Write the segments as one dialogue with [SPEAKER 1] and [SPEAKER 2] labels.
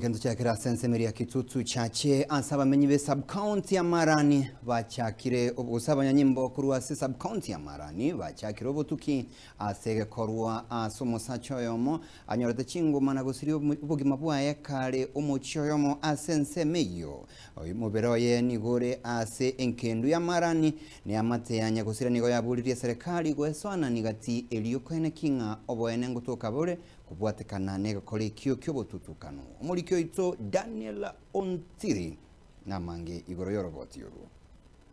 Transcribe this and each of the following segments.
[SPEAKER 1] Egento chiakire ase ensemo eria Kitutu Chache ase abamenyi be sub-county ya Marani bachakire gose abanyanyimbo korwa ase sub-county ya Marani bachakire obotuki ase egekorwa ase omosacha oyomo anyorete chinguma na gosiria obogima bwaye kare omochie oyomo ase ensemo eyio. Omobere oye nigo ore ase enkendu ya Marani Neamate ya nyagosira nigo yaboririe eserekari goesoanani gati erio koeneki ng'a oboene ngotoka bore kobwatekana negekora ekio ki'obotutukanu. Omoriki oito Daniel Ontiri namange igoro y'oroboti orwo.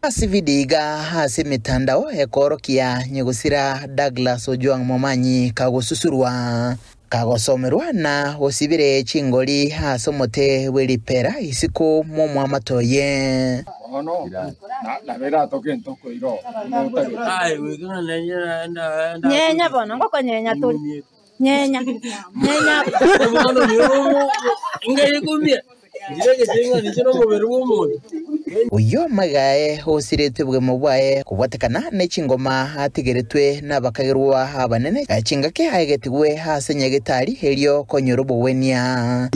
[SPEAKER 2] Ase video iga ase emetandao ekoorokia nyagosira Douglas Ojwang Momanyi kagosusurwa, kagosomerwa na gosibire chingori ase omote bwe ripera isiko mw'omwamate oye.
[SPEAKER 3] Nyenya bono, ngokonyenya tore, nyenya, nyenya.
[SPEAKER 2] Oyio amaiga aye osiretwe obogima bwaye kobwatekana ne chingoma atigeretwe nabakagerwa abanene, chingaki aegetigwe ase nyagetari erio konyora obogwenia.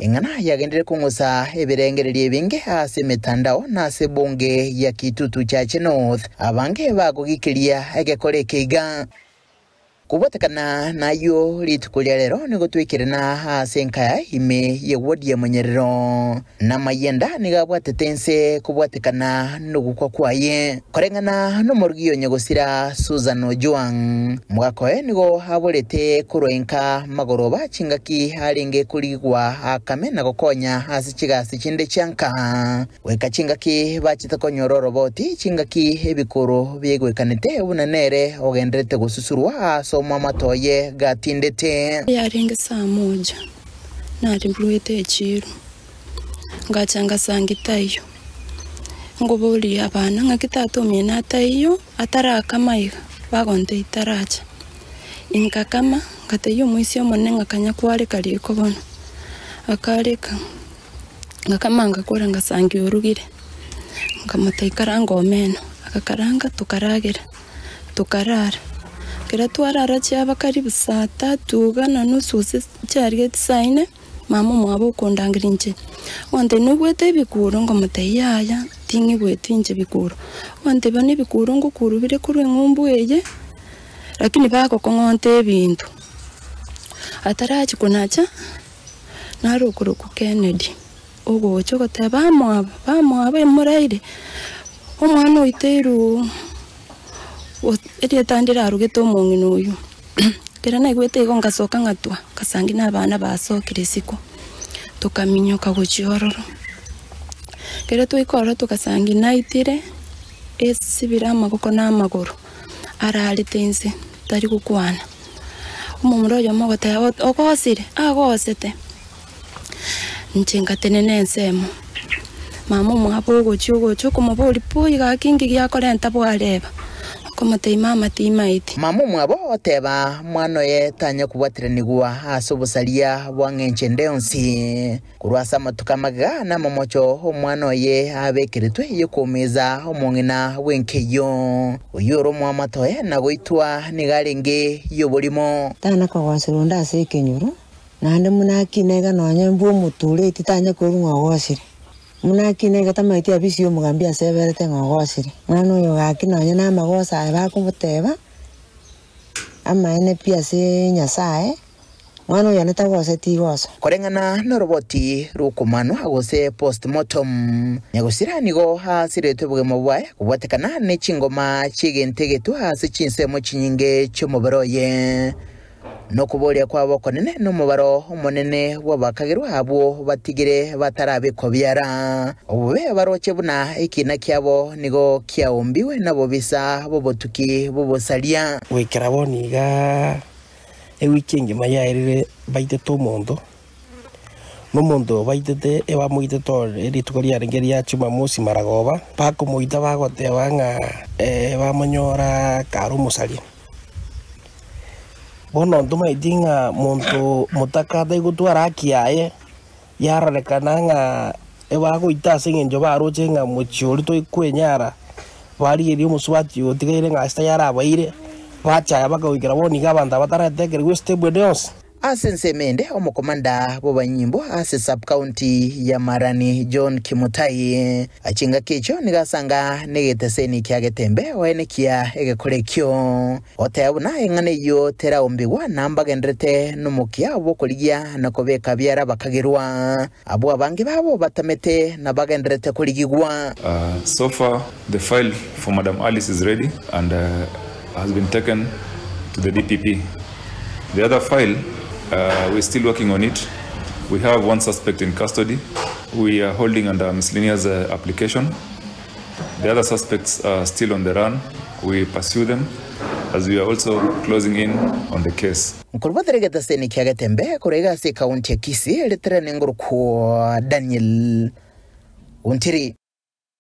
[SPEAKER 2] Eng'ana yagenderire kong'usa ebirengererio ebinge ase emetandao na ase ebunge ya Kitutu Chache North, abange bakogikiria egekora eke iga. Kobwatekana nayio rituko ria rero nigo twaikerana ase enkaya ime ye ward ya Monyerero, na amayenda nigo abwatete ense kobwatekana nogokwa kwaye. Koreng'ana nomorugi o nyagosira Susan Ojwang, omogaka oye nigo aborete korwa inka magoroba chingaki arenge korigwa akame na gokonya ase chigasi chinde chia nka. Goika chingaki bachete konyora oroboti, chingaki ebikoro biaigwekanete buna nere ogendererete gosusurwa ase omwamato oye gatindete.
[SPEAKER 4] Yarenge saa moja, narimbuete echiiro, ngacha ngasangi taiyo. Nkoboria abana ng'aki tata omino ataiyo, atarakama iga, bagontebia taracha. Inkakama, ngatebia omoisia omonene ng'a kanya kwareka riko bono. Akareka, ngakama ngakora ngasangia orugire, nkamotebia karanga omeno, agakaranga tokaragera, tokarara. Ekero twarara chiaba karibu saa tatu iga na nusu gose chiarigeti saa inne. Mama omwabo okondangeria inche, ogontebia noigwete ebikuro? Nkomotebia yaya, ting'igweti inche bikuro. Ogontebia bono ebikuro ngokuru bire korwa eng'umbu eye, lakini bagokong'onta ebinto. Atarachia konacha, naro okorokwa Kennedy, ogocha ogoteba bamwabo, bamwabo emoraire, omwana oiteirwe erieta ndirarugete omong'ina oyio. Ekero naigwete igo ngasoka ng'atwa, ngasangi na abana basokire isiko, tokaminyoka gochia ororo. Ekero twaika ororo togasangi naitire, esibire amagoko na amagoro, ararete inse, tari gokwana. Omomura oyomo ogoteba ogosire, agosete, inche ngatenena ensemo, mama omwabo ogochia ogocha okomoboria boy gaki inki giakorenta bwareba. Okomotebia mama timaeti.
[SPEAKER 2] Mama omwabo oteba, Mwana oye tanya kobwatiranigwa ase obosaria bwa ng'encho ende yonsi. Korwa ase amatuko amagega namamocho omwana oye abekeretwe y'okoumeza omong'ina bw'enka eyio. Oyio ore omoamate oye na goitwa nigo arenge y'oborimo.
[SPEAKER 5] Tana kogosera onde ase ekenyoro, naende buna akina iga nonya mbwe omotureti tanya korwa ng'a ogosire. Buna akina iga tamaeti abisi y'omogambi ase eberete ng'a ogosire. Mwana oyo gaki nonya namagoso aye bakomoteba, amaene pi ase Nyasae, mwana oyo one tagoseti igoso.
[SPEAKER 2] Koreng'ana noroboti rw'okomanwa gose post-mortem, nyagosira nigo asiretwe obogima bwaye kobwatekana ne chingoma chi'egento egetwe ase chinsemo chinyinge chi'omobere oye. Nokoboria kwabo okonene nomobaro omonene bw'abakagerwa abwo batigire batarabekwa biara. Obobe baroche buna ekiina kiabo nigo kiaombigwe nabobisa b'obotuki bw'obosaria.
[SPEAKER 6] Goikera bono iga ewiki engima yaerire baitete omonto, na omonto oyo baitete ebamoitete ore rituko riarenge ria Jumamosi maragoba, bakomoita bagoteba ng'a bamonyora kare omosaria. Bono ntomaeti ng'a monto motaka tari gotwara haki yaye, yarorekana ng'a Ebagoita ase eng'encho baroche ng'a mochie oria toikwenyara, barigereria omosubati oyo otigaire ng'a ase tayarabaire, bachaya bakagoikera bono iga abanto aba bataretekerigwa estep ende yonsi.
[SPEAKER 2] Ase ensemo ende, omokomanda bw'abanyimbo ase sub-county ya Marani John Kimutai, chingaki echio nigo asanga negeteseni kia Getembe oenekia egekora ekio. Goteba buna eng'ana eyio teraombigwa na mbagenderete nomokia bw'okorigia na kobeka biara bakagerwa. Abwo abange babo batamete na bagenderete korigigwa.
[SPEAKER 7] So far the file for Madam Alice is ready and has been taken to the DPP. The other file we're still working on it. We have one suspect in custody we are holding under miscellaneous application. The other suspects are still on the run. We pursue them as we are also closing in on the case.
[SPEAKER 2] Nkorwa Getaseni kia Getembe korwa iga ase ekaunti ya Kisii, ritere nengorokwa Daniel Ontiri.